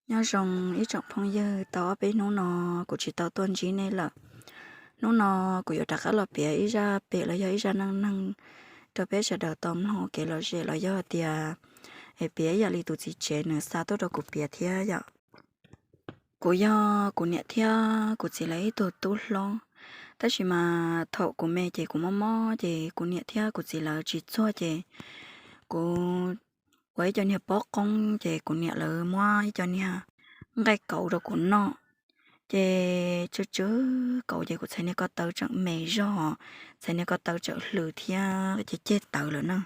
Nyob zoo ib tsoom phooj ywg, tau ob peb hnub no kuv tsis tau tuaj ntsib nej lawm. Hnub no kuv yuav rov qab los piav ib zaj pem los yog ib zaj neej neeg rau peb sawv daws tau mloog ua kev lom zem los yog tias es piav ib yam li tus txiv tsev nws xa tuaj rau kuv piav thiab yom. Kuv yog kuv niam thiab kuv txiv lawv ib tug tub hlob, tab sis mas thaum kuv me ces kuv mob mob ces kuv niam thiab kuv txiv lawv tsis txuag ces kuv ua ib co niag pob qoob ces kuv niam lawv muab ib co niag nqaij kauv rau kuv noj. Ces tsw tsw kauv ces kuv txhais niag ko taw tseem me zog, txhais niag ko taw tseem hlws thiab ces ceg tawv lawm na.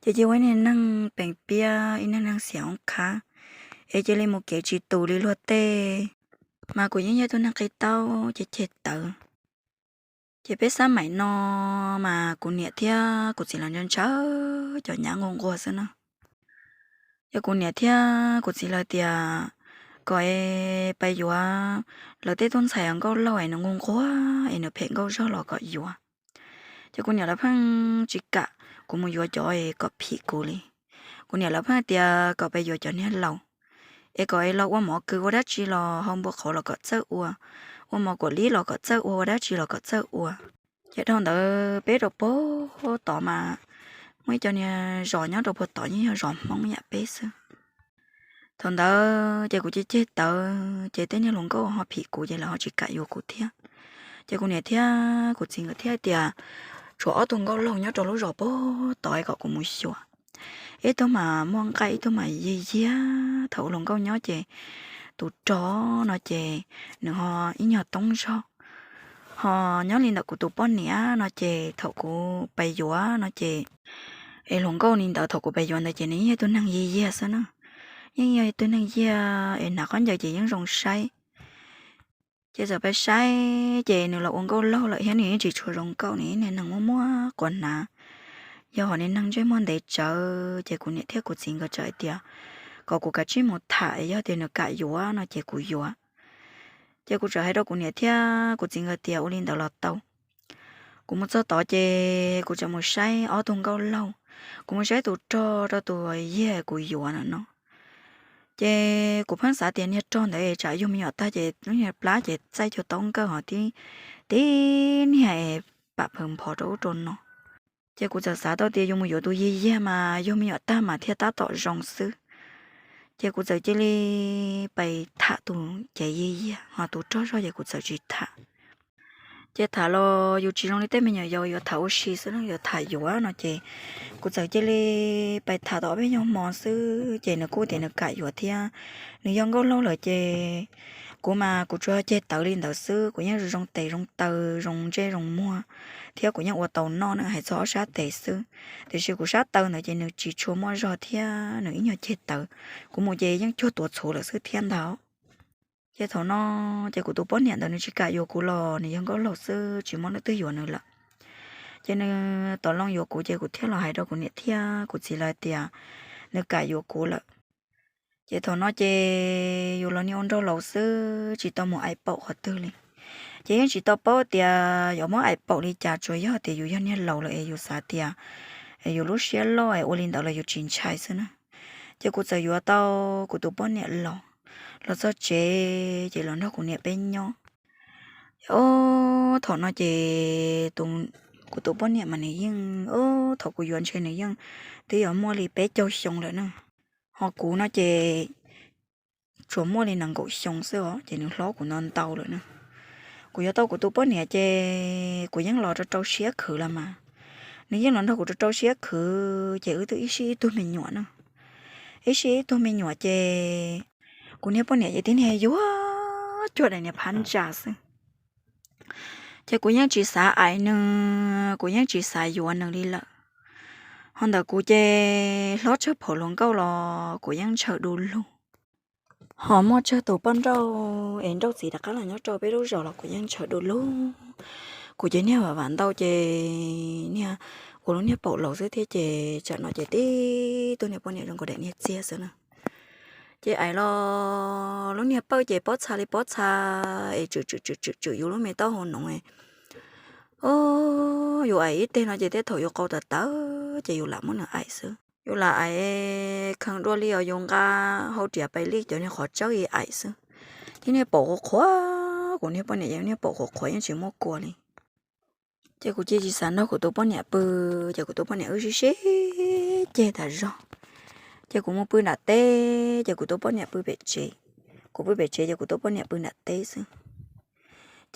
Ces cia ua ib niag neeg peem piab, ib niag neeg xiam oob khab, es cia li mus kev tsis tus li luag tej, mas kuv yeej yog tus neeg qis taub ces ceg tawv. Ces peb xab maim no mas kuv niam thiab kuv txiv lawv ntshaw ntshaw cov nyab nquag nquag xwb na. Yog kuv niam thiab kuv txiv lawv tias kom es pais yuav lawv tej tub ntxhais nkauj laug es nws nquag nquag es nws phem nkauj zog los kom yuav. Ces kuv niam lawv pheej tsis kam kuv mus yuav cov es kom phim kuv li. Kuv niam lawv pheej tias kom pais yuav cov niag laus, es kom es los ua mov kws ua dab tsi los ho npua qhauv los kom txawj ua, ua mov kuam lib los kom txawj ua, ua dab tsi los kom txawj ua. Ces dhau ntawd peb rau puag tod mas muaj ib co niag zos nyob rau puag tod yeej yog zos Hmoob yam peb xwb. Thaum ntawd ces kuv ceg ceg tawv ces tej niag hluas nkauj ho phim kuv ces lawv ho tsis kam yuav kuv thiab. Ces kuv niam thiab kuv txiv nkawd thiaj tias tshuav ob tug nkauj laug nyob rau lub zos puag tod kom kuv mus xyuas. Ib tug mas muaj nqaij, ib tug mas yiag yiag. Thaum ua hluas nkauj nyob ces tus rog no ces nws ho ib nyuag toob zog, ho nyob li ntawm kuv tus poj niam no ces thaum kuv pais yuav no ces, es hluas nkauj li ntawd thaum kuv pais yuav ntawd ces nws yeej yog tus neeg yiag yiag xwb na, yeej yog tus neeg yiag es hnav khaub ncaws ces yeej zoo saib. Ces txawm pais saib ces nws los ua nkauj laug lawm thiab nws yeej tsis tshua zoo nkauj, nws ib niag neeg muaj muaj quas hnav, yog hom niag neeg ntsej muag ntev tsawv. Ces kuv niam thiab kuv txiv nkawd txawm hais tias kom kuv kav tsij mus tham, yog tias nws kam yuav no ces kuv yuav. Ces kuv txawm hais rau kuv niam thiab kuv txiv nkawd tias ua li ntawd los tau. Kuv mus txog tod ces kuv txawm mus saib ob tug nkauj laug, kuv mus saib tus rog rau tus yiag kuv yuav na no. Ces kuv pheej xav tias niag rog ntawd tsam yug me nyuam tag ces lub niag plab ces txaij cuag taub nkawj ho tib niag pam phaws nphov rau ub rau no. Ces kuv txawm xav tau tias yus mus yuav tus yiag yiag mas yug me nyuam tag mas thiaj tab tom zoo xwb. Ces kuv txawm cia li pais tham tus cev yiag yiag, ho tus rog zog ces kuv txawm tsis tham. Ces tham los yus tsis zoo li tej me nyuam yaus yuav tham ua si xwb, yuav tham yuav no ces kuv txawm cia li pais tham tau ob peb nyuag hmo xwb ces nws kuj tias nws kam yuav thiab, nws yog nkauj laug lawm ces kuv mas kuv tsuas ceg tawv li ntawd xwb, kuv yeej zoo tes zoo taw, zoo ntsej zoo muag, thiab kuv yeej ua tau noj na, hais txog ob sab tes xwb. Tiam sis kuv sab taw ntawd ces nws tsis tshua muaj zog thiab nws ib nyuag ceg tawv, kuv mus ces yeej cuag tuav txhuv lawm xwb thiab ntag. Ces thaum no ces kuv tus poj niam ntawd nws tsis kam yuav kuv los nws yog nkauj laug xwb tsis muaj leej twg yuav nws lawm. Ces nws tom loo yuav kuv ces kuv thiaj los hais rau kuv niam thiab kuv txiv lawv tias nws kam yuav kuv lawm. Ces thaum no ces yus los niag ua nraug laus xwb tsis tau mus aim paum qhov twg li. Ces yeej tsis tau paub tias yuav muab aim paum li cas, tsuas yog tias yus yog niag laus lawm es yus xav tias yus lub siab loj es ua li ntawd los yus tsis ntshai xwb na. Ces kuv txawm yuav tau kuv tus poj niam los, los txog tsev ces los nrog kuv niam peb nyob. Ob thaum no ces kuv tus poj niam mas nws yeej, ob thaum kuv yuav ntshe nws yeej twb yuav muaj li peb caug xyoo lawm na. Ho kuv no ces tsuas muaj li nees nkaum xyoo xwb os, ces nws hlob kuv ntau ntau lawm na. Kuv yuav tau kuv tus poj niam ces kuv yeej los rau rau siab khwv los mas. Nws yeej los nrog kuv rau rau siab khwv ces wb twb ib sij ib tug me nyuam na. Ib sij ib tug me nyuam ces kuv niag poj niam ces tib niag yuag cuag daim niag phab ntsa xwb. Ces kuv yeej tsis xav aim nws, kuv yeej tsis xav yuav nws li lawm. Ho ntawm kuv ces hlob tsawg phaum hluas nkauj los kuv yeej ntshaw du lug. Ho muaj tsawg tus poj nrauj es nrauj txiv rov qab los nyob rau peb lub zos los kuv yeej ntshaw du lug. Kuv ces niag vam vam ntau ces niag ua lub niag paum laus xwb thiab ces tsam no ces tib tug niag poj niam zoo nkaus daim niag txiag xwb na. Ces aim los lub niag pawj ces pob txha li pob txha es tswm tswm tswm tswm tswm yus lub me taub hau noov. Yus aim ib teg no ces tej thaum yus qau tawv tawv ces yus lam muab nws aim xwb. Yus lam aim kheev dua li os, yus nqa hau riam pais li cov niag qhov tsawb ib aim xwb. Thiab niag paum qhuav qhuav, kuv niag poj niam yeej niag paum qhuav qhuav yeej tsis muaj kua li. Ces kuv cia tsis xav nrog kuv tus poj niam pw, ces kuv tus poj niam wb sib sib ceg tas zog. Ces kuv mus pw nram teb, ces kuv tus poj niam pw pem tsev. Kuv pw pem tsev ces kuv tus poj niam pw nram teb xwb.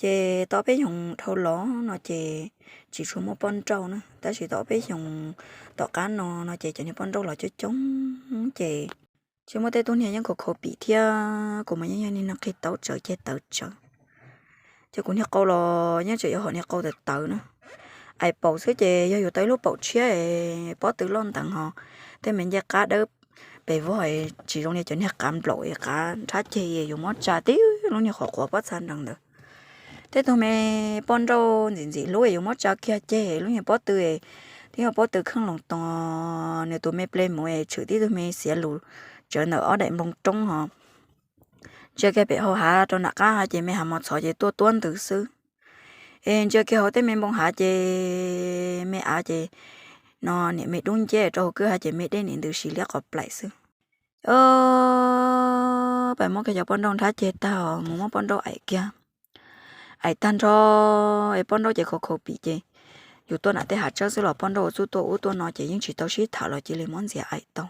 Ces tau peb xyoos dhau los no ces tsis tshua muaj poj nrauj na, tab sis tau peb xyoos tom qab no no ces cov niag poj nrauj los coob coob ces tsis muaj tej tug niag yeej khaus khaus pim thiab, kuv mas yeej yog niag neeg qig taub tsawv ceg tawv tsawv. Ces kuv niag qau los yeej tseem yuav hom niag qau tawv tawv na. Aim paum xwb ces yog yus tau ib lub paum tshiab es pob tw loj nteev ho tej me ncej qab dawb pes vog, tsis zoo li cov niag qav nplaum es qav nrhab ceg yus muab tsa tib lub niag qhov qhuav pob txha nrees ntawd. Tej tug me poj nrauj ntxim ntxim hlub es yus muab tsa kiag ceg lub niag pob tw, twb yog pob tw kheej loos tos nws tus me ple mus es tshwm tib tug me xiav lus tsawv ntawm ob daim nplooj roob ho ntsia kiag pem hau hav rau nram qab hav ces me hav mos txhov ces tuaj tuab ntws xwb. Es ntsia kiag hauv tej me npoo hav ces me av ces no niam me dub nciab rau hauv kwj hav ces me dej niam ntws si liab qos plaim xwb. Pais muab kiag cov poj nrauj nrhab ceg tag mus muab poj nrauj aim kiag. Aim tag nrho es poj nrauj ces khaus khaus pim ces yus tuaj nram tej hav tsawb xwb los poj nrauj ua txuj tuaj ub tuaj no ces yeej tsis tau sib tham los cia li muab ntxias aim tau.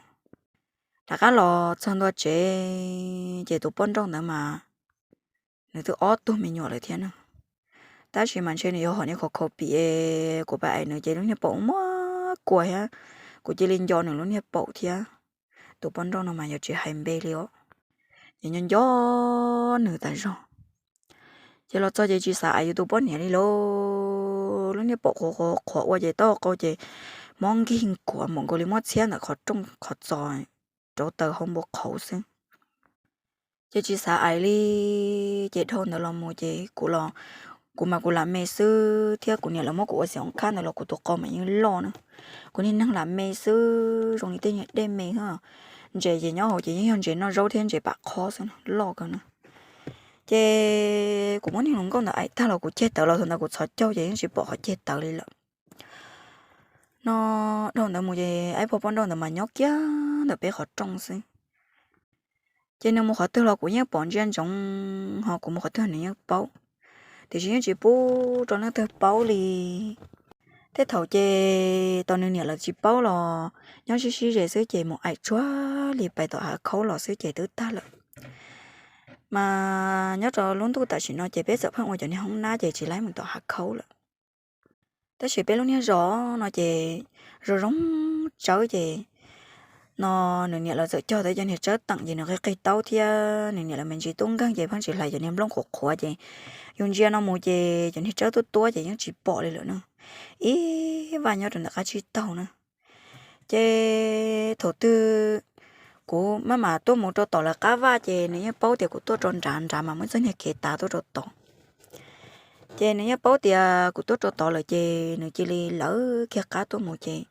Rov qab los txog ntua tsev ces tus poj nrauj ntawd mas nws twb ob tug me nyuam lawm thiab na. Tab sis mas ntshe nws yuav hom niag khaus khaus pim es kuv pais aim nws ces lub niag paum muab kua thiab, kuv cia li nco nws lub niag paum thiab. Tus poj nrauj no mas yuav tsis hais npe li os, ces nco nco nws tas zog. Ces los txog ces tsis xav aim yus tus poj niam li lauj, lub niag paum qhuav qhuav ua ces taub hau qau ces mob nkig nkuav npaum nkaus li muab txhiab ntawm qhov rooj qhov txos rauv taws hau npua qhauv xwb. Ces tsis xav aim li. Ces dhau ntawd los mus ces kuv los, kuv mas kuv lam me xwb thiab kuv niam lawv muab kuv ua xim oo khab ntawd los kuv tus qau mas yeej loj na. Kuv niag neeg lam me xwb zoo li tej niag dej me xwb. Ntses ces nyob hauv ces yeej yog ntses noj zaub thiab ntses pam qhob xwb, loj kawg na. Ces kuv muab niag hluas nkauj ntawd aim tag los kuv ceg tawv los thaum ntawd kuv txhos caug ces yeej tsis pom qhov ceg tawv li lawm. No dhau ntawd mus ces ib pog poj nrauj ntawd mas nyob kiag ntawm peb qhov rooj xwb. Ces nws mus qhov twg los kuv yeej pom ntsia ntsoov, ho kuv mus qhov twg nws yeej paub, tiam sis yeej tsis pub rau leej twg paub li. Tej thaum ces tos nws niam lawv tsis paub los nyob sib sib ze xwb ces mus aim tsuag li pais tom hav khaub los xwb ces twb tag lawm. Mas nyob rau lub ntuj tam sim no ces peb txawm pheej ua cov niag hoob nab ces tsis laib mus tom hav khaub lawm. Tab sis peb lub niag zos no ces zoo zoo tsawb ces no nws niam lawv txawm cog tau cov niag tsawb teem ces nws qig qig taub thiab nws niam lawv me ntsis tub nkeeg ces pheej tsis hlais cov niag nplooj qhuav qhuav ces yus ntsia no mus ces cov niag tsawb tuab tuab ces yeej tsis pom li lawm na. Ib vaj nyob rau ntawm qab tsib taug na. Ces thaum twg kuv maj mam tuaj mus rau tom lawv qab vaj ces nws yeej paub tias kuv tuaj rau nrad, nrad mas muaj txoj niag kev tav tuaj rau tod. Ces nws yeej paub tias kuv tuaj rau tod lawm ces nws cia li lawv kiag qab tuaj mus ces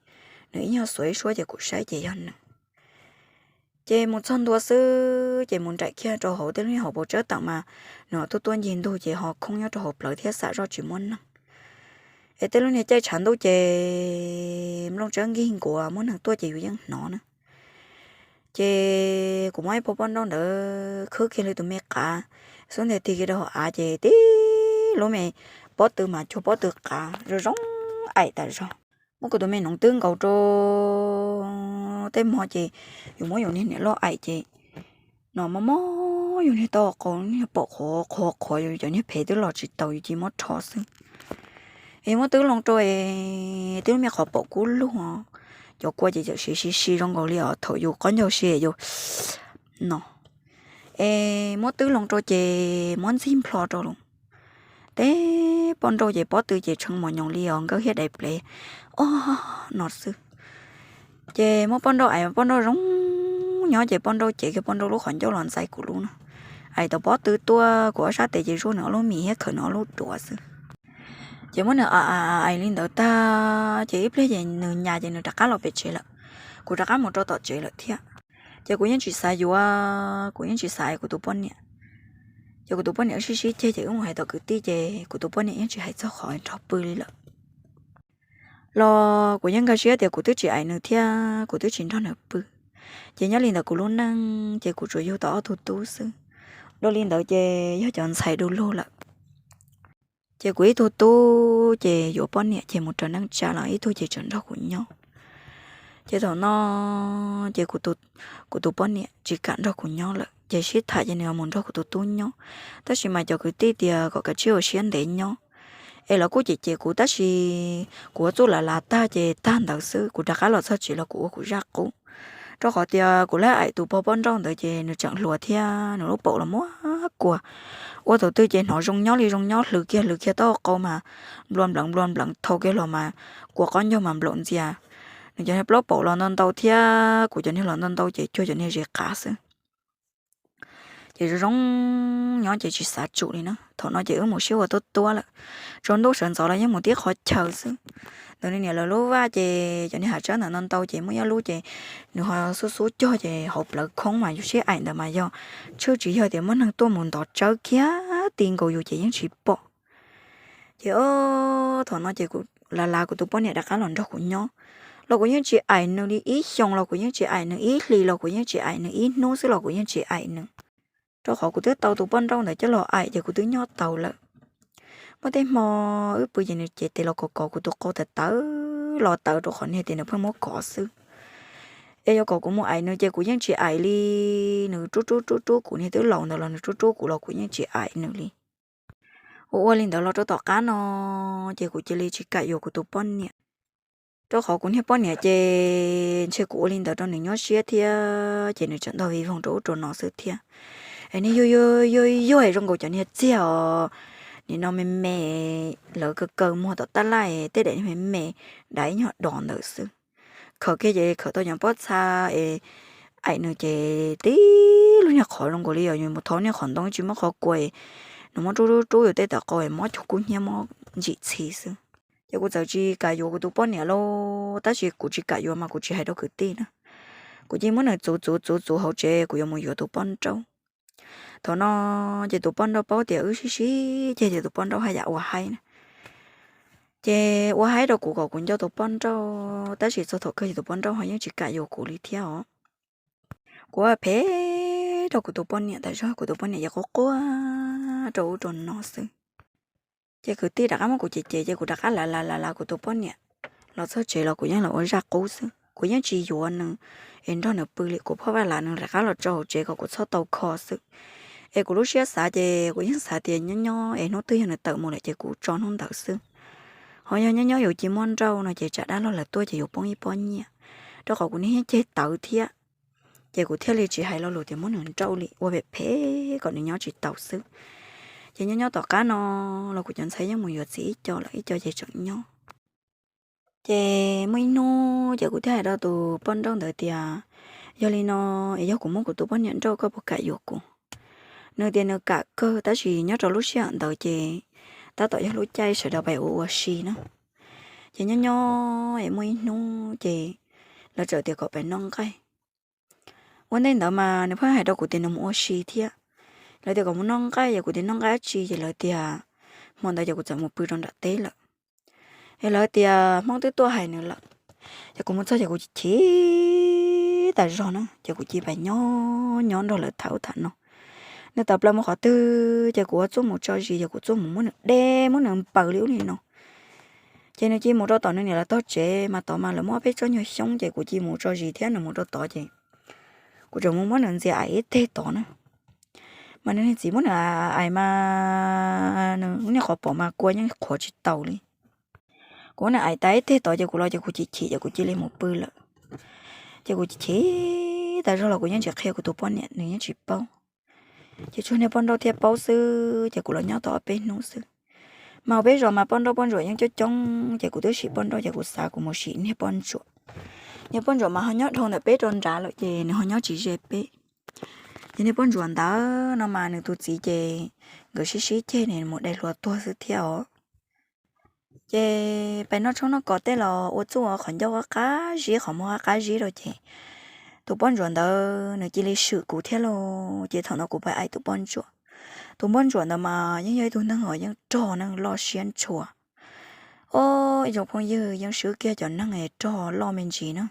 nws ib nyuag xuas ib suab ces kuv saib ces yog nws. Ces mus txog ntua xwb ces mus nraim kiag rau hauv tej lub niag hauv paus tsawb teem mas nws tuaj tuaj ncig ntug ces ho khoob nyob rau hauv plawv thiab xam zoj tsis muaj neeg. Es tej lub niag caij tshav ntuj ces nplooj tsawb nkig nkuav muaj neeg tuaj ces yus yeej hnov na. Ces kuv muab ib pog poj nrauj ntawd khwb kiag li tus me qav xub ntiag tig kiag rau hauv av ces tib lub me pob tw mas cuag pob tw qav zoo zoo aim tas zog. Muab kuv tus me noov twb nkaus rau tej hmo ces yus muab yus niag niam loj aim ces no mob mob yus niag taub hau qau, niag paum qhuav qhuav qhuav, yus cov niag phev twb los tsis tau, yus cia muab rho xwb. Es muab twb loo rau es tib lub me qhov paum kub lug, cov kua ces txawm siv si si zoo nkaus li os thaum yus qaub ncaug si yus no. Es muab twb loo rau ces muab ntxig nplho rau lawm. Teb poj nrauj ces pob tw ces tshee mos nyoos li os nkawj hiab dais plev os no xwb. Ces muab poj nrauj aim, poj nrauj zoo nyob ces poj nrauj cev kiag poj nrauj lub qhov ncauj los ntxais kuv lub no. Aim tau pob tw tuaj kuv ob sab tes ces zuaj nws ob lub mis thiab khawm nws ob lub duav xwb. Ces muab nws aim li ntawd tag ces ib pliag ces nws nyas ces nws rov qab los pem tsev lawm. Kuv rov qab mus rau tom tsev lawm thiab. Ces kuv yeej tsis xav yuav, kuv yeej tsis xav aim kuv tus poj niam. Ces kuv tus poj niam wb sib sib ceg ces wb mus hais tom kwv tij ces kuv tus poj niam yeej tsis hais txog qhov nrog pw li lawm. los kuv yeej nkag siab tias kuv twb tsis aim nws thiab kuv twb tsis nrog nws pw. Ces nyob li ntawd kuv lub neej ces kuv tsuas yug tau ob tug tub xwb. Dua li ntawd ces yog cov ntxhais du lug lawm. Ces kuv ib tug tub ces yuav poj niam ces mus raws neej tsa los ib tug ces tseem nrog kuv nyob. Ces thaum no ces kuv tus poj niam tsis kam nrog kuv nyob lawm ces sib tham ces nws mus nrog kuv tus tub nyob. Tab sis mas cov kwv tij tias kom kav tsij ua siab ntev nyob es lawv kuj cem cem kuv tab sis kuv ua txuj lav lav tag ces tag ntawd xwb, kuv rov qab los txog tsev los kuv ua kuv zaj qub. Rau qhov tias kuv lab aim tus pog poj nrauj ntawd ces nws tseem hluas thiab nws lub paum los muab kua, ua thaum twg ces hnov zoo nyob li zoo nyob, hlwv kiag hlwv kiag taub hau qau mas nplua npleev nplua npleev, thau kiag los mas kua qaub ncaug mas nplaum ntxias. Nws cov niag plaub paum los ntau ntau thiab kuv cov niag los ntau ntau ces cuag cov niag zes qav xwb. Ces zoo zoo nyob ces tsis xav tsum li na. Thaum no ces wb mus sib ua tuab tuab lawm, tsaus ntuj sawv ntxov los yeej mus tib qhov chaw xwb. Ntawm nws niam lawv lub vaj ces cov niag hav tsawb ntawd ntau ntau ces muaj ib lub ces nws ho xub xub cog ces hauv plawv khoob mas yus sib aim ntawd mas yog tshwj tsis yog tias muaj neeg tuaj mus ntov tsawb kiag ti nkaus yus ces yeej tsis pom. Ces o, thaum no ces kuv lav lav kuv tus poj niam rov qab los nrog kuv nyob, los kuv yeej tsis aim nws li ib xyoos los kuv yeej tsis aim nws, ib hlis los kuv yeej tsis aim nws, ib hnub xwb los kuv yeej tsis aim nws. Rau qhov kuv twb tau tus poj nrauj ntawd coj los aim ces kuv twb nyob tau lawm. Muaj tej hmo wb pw ces nws cev tes los kov kov kuv tus qau tawv tawv los tawv rau qhov niag tias nws pheej muab kov xwb. Es yuav kom kuv mus aim nws ces kuv yeej tsis aim li. Nws rub rub rub rub kuv, niag twb laus ntawd los nws rub rub kuv los kuv yeej tsis aim nws li. Ua ua li ntawd los rau tom qab no ces kuv cia li tsis kam yuav kuv tus poj niam. Rau qhov kuv niag poj niam ces ntshe kuv ua li ntawd rau nws nyuaj siab thiab ces nws tseem nrog vij voog rau ub rau no xwb thiab. Es niag yuag yuag yuag yuag zoo nkaus cov niag txiag os, nim no me me, lawv kaw kaw muag tom tab laj, tej daim me me, dav ib nyuag dos ntawd xwb. Khawm kiag ces khawm tau cov pob txha es aim nws ces tib lub niag qhov zoo nkaus li yog yus mus thau niag qhov ntoo tsis muaj qhov kua, nws muab rub rub rub yus tej tawv qau es mob cuag kub hnyiab mob ntsim txhi xwb. Ces kuv txawm tsis kam yuav kuv tus poj niam lauj, tab sis kuv tsis kam yuav mas kuv tsis hais rau kwv tij na. Kuv cia muab nws txuv txuv txuv txuv hauv tsev, kuv yuav mus yuav tus poj nrauj. Thaum no ces tus poj nrauj paub tias wb sib sib ceg ces tus poj nrauj haj yam ua haib na. Ces ua haib rau kuv kom kuv nco tus poj nrauj, tab sis txog thaum kawg ces tus poj nrauj ho yeej tsis kam yuav kuv li thiab os. Kuv ua phem rau kuv tus poj niam tas zog, kuv tus poj niam ces quaj quaj rau ub rau no xwb. Ces kwv tij rov qab muab kuv cem cem ces kuv rov qab lav lav lav lav kuv tus poj niam los txog tsev los kuv yeej los ua zaj qub xwb, kuv yeej tsis yuav nws es nrog nws pw li. Kuv phob vaj lam nws rov qab los tso hauv tsev kom kuv txhob tau kho xwb. Es kuv lub siab xav ces kuv yeej xav tias nyob nyob es hnub twg yog nws tawm mus lawm ces kuv tso hnub ntawd xwb. Ho yog nyob nyob yus cia muaj nrauj no ces tsam dab laug lawv tuaj ces yus poob ib pob nyiaj, rau qhov kuv niag yeej ceg tawv thiab. Ces kuv thiaj li tsis hais lo lus tias muab nws nrauj li, ua phem phem kom nws nyob tsis tau xwb. Ces nyob nyob tom qab no los kuv cov ntxhais yeej mus yuav txiv ib co lawm, ib co ces tseem nyob. Ces muaj ib hnub ces kuv thiaj hais rau tus poj nrauj ntawd tias, yog li no es yog kuv muab kuv tus poj niam nrauj koj puas kam yuav kuv? Nws tias nws kam kawg tab sis nyob rau lub sij hawm ntawd ces tab tom yog lub caij sawv daws pais ua ua si na. Ces nyob nyob es muaj ib hnub ces lawv txawm tias kom pais noj nqaij. Ua ntej ntawd mas nws pheej hais rau kuv tias nws mus ua si thiab. Lawv tias kom mus noj nqaij, yog kuv tias noj nqaij dab tsi, ces lawv tias, hmo ntawd ces kuv txawm mus pw rau nram teb lawm. Es lawv tias Hmoob twb tuaj hais nws lawm. Ces kuv mus txog ces kuv chim tas zog na, ces kuv cia li pais nyob nyob nrog lawv tham ub tham no. Nws tawm plaws mus qhov twg ces kuv ua txuj mus tso zis, ces kuv txuj mus muab nws de muab nws npaws li ub li no. Ces nws cia li mus rau tom nws niam lawv tog tsev mas tod mas lawv muaj ob peb tsob nyuag xyoob, ces kuv cia li mus tso zis thiab nws mus rau tod ces kuv tseem mus muab nws ntxias aim ib teg tod na. Mas nws niag txiv muab nws aim mas nws lub niag qhov pom mas kua yeej qhuav tsis tau li. Kuv muab nws aim tas ib teg tod ces kuv los ces kuv chim chim ces kuv cia li mus pw lawm. Ces kuv chim tas zog los kuv yeej tsis qhia kuv tus poj niam, nws yeej tsis paub. Ces tsuas niag poj nrauj thiaj paub xwb, ces kuv los nyob tau ob peb hnub xwb. Mas hauv peb zos mas poj nrauj poj ntsuam yeej coob coob, ces kuv twb sim poj nrauj ces kuv xav kuv mus sim niag poj ntsuam. Niag poj ntsuam mas ho nyob dhau ntawm peb rau nrad lawm ces nws ho nyob tsis ze peb. Ces niag poj ntsuam ntawd no mas nws tus txiv ces nkawd sib sib ceg ne, mus dai hlua tuag xwb thiab os. Ces pais noj tshoob noj kos tej los ua txuj qhov ncauj qab qab zib, qhov muag qab qab zib rau ces tus poj ntsuam ntawd nws cia li swm kuv thiab lauj. Ces thaum ntawd kuv pais aim tus poj ntsuam. Tus poj ntsuam ntawd mas yeej yog ib tug neeg uas yeej rog neeg loj siab ntshua. Ob, ib tsoom phooj ywg, yeej swb kiag cov neeg es rog loj me ntsis na,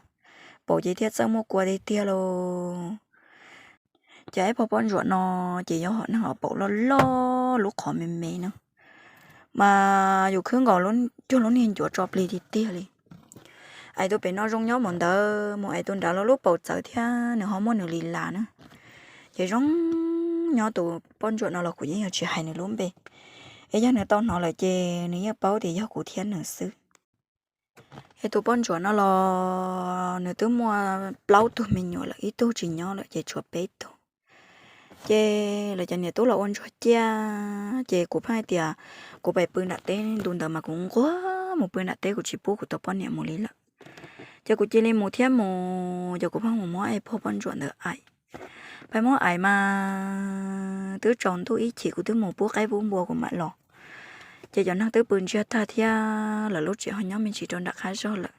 paum ces thiaj txawj muaj kua tiag tiag lauj. Ces ib pog poj ntsuam no ces yog hom neeg uas paum loj loj lub qhov me me na, mas yus khwb nkaus cuag lub niag ncuav tso plig tiag tiag li. Ais tus pem no zoo nyob mus ntawd, mus ais tus nrad los lub paum txawv thiab nws ho muaj nws li las na. Ces zoo nyob tus poj ntsuam no los kuv yeej yuav tsis hais nws lub npe, es yog nws tau hnov lawm ces nws yeej paub tias yog kuv thiab nws xwb. Es tus poj ntsuam no los nws twb muaj plaub tug me nyuam lawm, ib tug tsis nyob lawm ces tshuav peb tug. Ces lawv cov niam tub los ua ntsuag ciaj, ces kuv pheej hais tias kuv pais pw nram teb, ntu ntawd mas kuv nquag mus pw nram teb, kuv tsis pub kuv tus poj niam mus li lawm. Ces kuv cia li mus thiab mus, ces kuv pheej mus muab ib pog poj ntsuam ntawd aim. Pais muab aim mas twb tsaus ntuj ib chim, kuv twb mus pub qaib pub npua kuv mam los. Ces cov neeg twb pw ntsiag tag thiab lawv lub tsev ho nyob me ntsis rau nram qab zog lawm,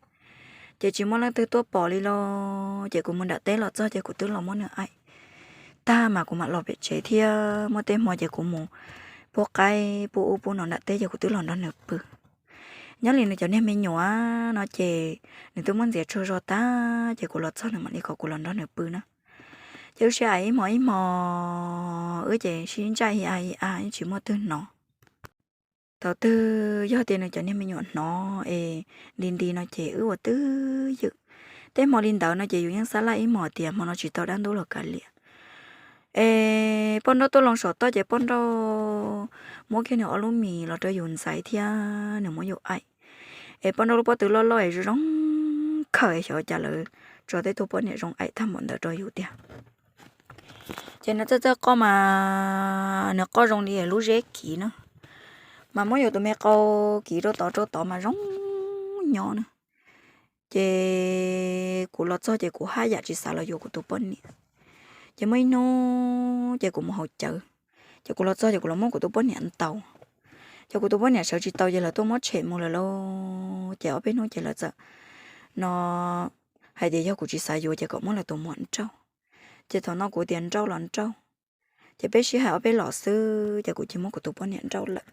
ces tsis muaj leej twg tuaj pom li los. Ces kuv mus nram teb los txog ces kuv twb los muab nws aim tag mas kuv mam los pem tsev thiab. Muaj tej hmo ces kuv mus pub qaib pub ub pub no nram teb ces kuv twb los nrog nws pw. Nyob li nws cov niag me nyuam no ces nws twb muab ntxias tsaug zog tag ces kuv los txog nws mam li kom kuv los nrog nws pw na. Ces wb sib aim ib hmo ib hmo, wb ces sib ntsaj hi a hi a, yeej tsis muaj twg hnov. Thaum twg yog tias nws cov niag me nyuam hnov es nti nti no ces wb ua twj ywm. Tej hmo li ntawd no ces yus yeej xab laj ib hmos tias hmo no tsis tau dab ntub los kav liam. Es poj nrauj tuaj loo saum toj ces poj nrauj muab kiag nws ob lub mis los rau yus ntxaiv thiab nws muab yus aim. Es poj nrauj lub pob tw loj loj es zoo zoo khaws, xyov cas lawv tso tej tug poj niam zoo aim tag npaum ntawd rau yus tiag. Ces nws txawj txawj qoj mas nws qoj zoo li lub zeb kiv no, mas muab yus tus me qau kiv rau tod rau tod mas zoo nyob na. Ces kuv los txog ces kuv haj yam tsis xav los yuav kuv tus poj niam. Ces muaj ib hnub ces kuv mus haus cawv, ces kuv los txog ces kuv los muab kuv tus poj niam ntaus. Ces kuv tus poj niam sawv tsis tau ces lawv tuaj muab tshem mus lawm lauj. Ces ob peb hnub ces lawv txawm no hais tias yog kuv tsis xav yuav ces kom muab lawv tus muam nrauj. Ces thaum no kuv tias nrauj los nrauj, ces peb sib hais ob peb los xwb ces kuv cia muab kuv tus poj niam nrauj lawm.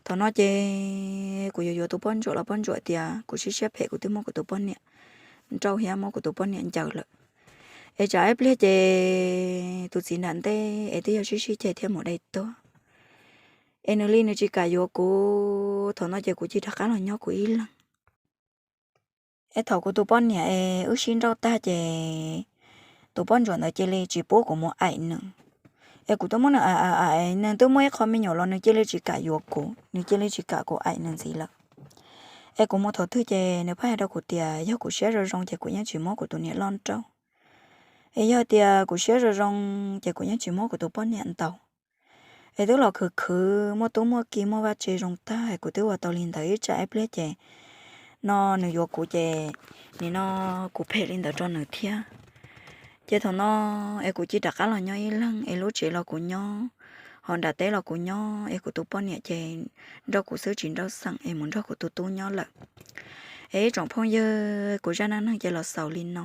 Thaum no ces kuv yuav yuav tus poj ntsuam los poj ntsuam tias kuv sib siab phem kuv twb muab kuv tus poj niam nrauj thiab muab kuv tus poj niam ncaws lawm. Es tsam ib pliag ces tus txiv nram ntej es twb yog sib sib ceg thiab mus dai tuag, es nws li nws tsis kam yuav kuv. Thaum no ces kuv cia rov qab los nyob kuv ib leeg. Es thaum kuv tus poj niam es wb sib nrauj tag ces tus poj ntsuam ntawd cia li tsis pub kuv mus aim nws. Es kuv twb muab nws aim aim aim, nws twb muaj ib qho me nyuam los nws cia li tsis kam yuav kuv, nws cia li tsis kam kuv aim nws ntxiv lawm. Es kuv mus thaum twg ces nws pheej hais rau kuv tias yog kuv siab zoo zoo ces kuv yeej tsis muab kuv tus niam loj nrauj. Es yog tias kuv siab zoo zoo ces kuv yeej tsis muab kuv tus poj niam ntaus. Es twb los khwv khwv muaj tub muaj ki muaj vaj tse zoo tag es kuv twb ua tau li ntawd ib tsam ib pliag ces no nws yuav kuv ces nim no kuv phem li ntawd rau nws thiab. Ces thaum no es kuv cia rov qab los nyob ib leeg es lub tsev los kuv nyob, ho nram teb los kuv nyob, es kuv tus poj niam ces nrauj kuv xwb tsis nrauj xeem es mus nrog kuv tus tub nyob lawm. Es ib tsoom phooj ywg, kuv zaj neej neeg ces los xaus li no.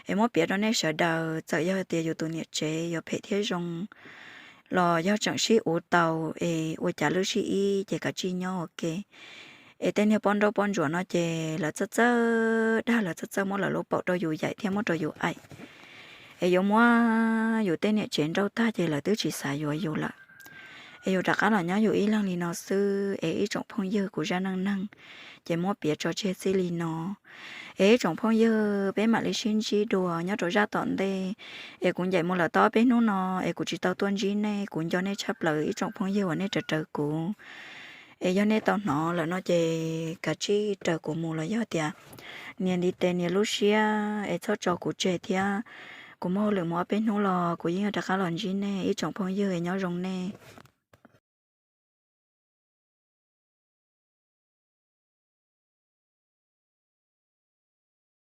Es muab piav rau nej sawv daws, txawm yog tias yus tus niam tsev yuav phem thiab zoo los yog tseem sib uv tau es ua cas lwj sib ib ces kav tsij nyob ua ke. Es tej niag poj nrauj poj ntsuam no ces lawv txawj txawj dag, lawv txawj txawj muab lawv lub paum rau yus yaim thiab muab rau yus aim. Es yuav muab yus tej niam tsev nrauj tag ces lawv twb tsis xav yuav yus lawm. Es yus rov qab los nyob yus ib leeg li no xwb. Es ib tsoom phooj ywg, kuv zaj neej neeg ces muab piav tso tseg txij li no. Es ib tsoom phooj ywg, peb mam li sib ntsib dua nyob rau zaj tom ntej. Es kuv ncaim mus lawm tau ob peb hnub no es kuv tsis tau tuaj ntsib nej, kuv nco nej tshaj plaws ib tsoom phooj ywg uas nej raws raws kuv. Es yog nej tau hnov lawm no ces kav tsij raws kuv mus los yog tias nias ntiv tes nias lub siab es txhob tso kuv tseg thiab. Kuv muaj hauj lwm mus ob peb hnub los kuv yeej yuav rov qab los ntsib nej ib tsoom phooj ywg, nyob zoo nej.